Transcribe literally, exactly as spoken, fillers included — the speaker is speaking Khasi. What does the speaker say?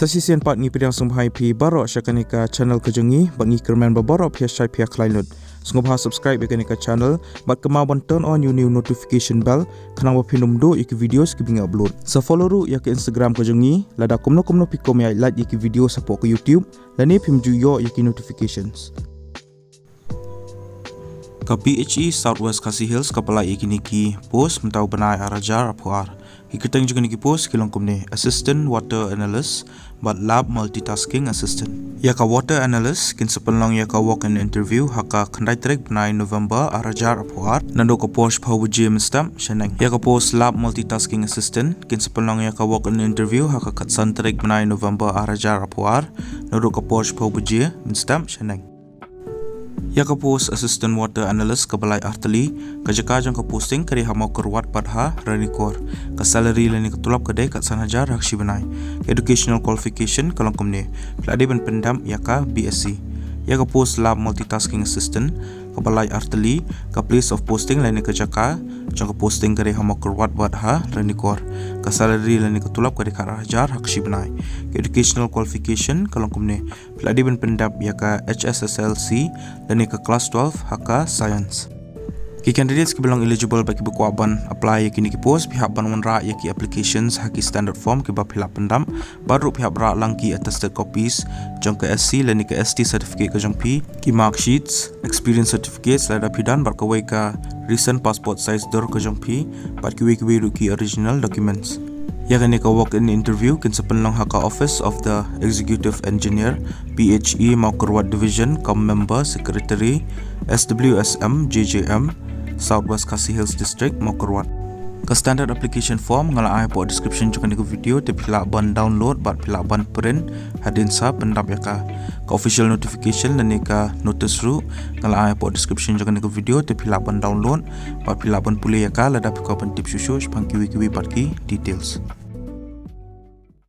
Sa shisien pat ngi pdiang sngewbha ïa phi baroh sha kane ka channel ka jong ngi, bad ngi kyrmen ba baroh phi ïa shait phi ïa khlaiñ lut. Sngewbha subscribe ïa kane ka channel, bad kynmaw ban turn on ïa une u notification bell, khnang ba phin ym duh ïa ki videos kiba ngi upload. Sa follow ruh ïa ka Instagram ka jong ngi, lada kumno kumno phi kwah ban ïa like ïa ki videos hapoh ka YouTube, lane phim ju ïoh ïa ki notifications. Ka P H E South West Khasi Hills ka pynlait ïa kine ki post mynta u bnai ar hajar arphew ar. Ki kyrteng jong kine ki post ki long kumne: Assistant Water Analyst bad Lab Multitasking Assistant. Ïa ka Water Analyst kin sa pynlong ïa ka walk-in interview ha ka khyndai tarik bnai November ar hajar arphew ar, naduh ka por shiphew baje mynstep shaneng. Ïa ka post Lab Multitasking Assistant kin sa pynlong ïa ka walk-in interview ha ka khatsan tarik bnai November ar hajar arphew ar, naduh ka por shiphew baje mynstep shaneng. Ïa ka post Assistant Water Analyst kaba lai artylli, ka jaka jong ka posting ka dei ha Mawkyrwat bad ha Ranikor. Ka salary lane ka tulop ka dei khatsan hajar ha ka shi bnai. Ka educational qualification ka long kumne: phi la dei ban pyndep ïa ka B S C. Ïa ka post Lab Multitasking Assistant kaba lai artylli, ka place of posting lane ka jaka jong ka posting ka dei ha Mawkyrwat bad ha Ranikor. Ka salary lane ka tulop ka dei khatar hajar ha ka shi bnai. Ka educational qualification ka long kumne: phi la dei ban pyndep ïa ka H S S L C lane ka class twelve ha ka science. Ki candidates kiba long eligible bad kiba kwah ban apply ïa kine ki post, phi hap ban wanrah ïa ki applications ha ki standard form kiba phi la pyndep, bad ruh phi hap rah lang ki attested copies jong ka S C lane ka S T certificate ka jong phi, ki mark sheets, experience certificates lada phi don, bad kawei ka recent passport size dur ka jong phi, bad kiwei kiwei ruh ki original documents. Ïa kane ka walk-in interview kin sa pynlong ha ka Office of the Executive Engineer, P H E, Mawkyrwat Division, kam Member Secretary, S W S M, J J M, South West Khasi Hills District, Mawkyrwat. Ka standard application form nga la ai hapoh description jong kane ka video, te phi lah ban download bad phi lah ban print hadien sa pyndep ïa ka. Ka official notification lane ka notice ruh nga la ai hapoh description jong kane ka video, te phi lah ban download bad phi lah ban pule ïa ka lada phi kwah ban tip shuh shuh shaphang kiwei kiwei pat ki details.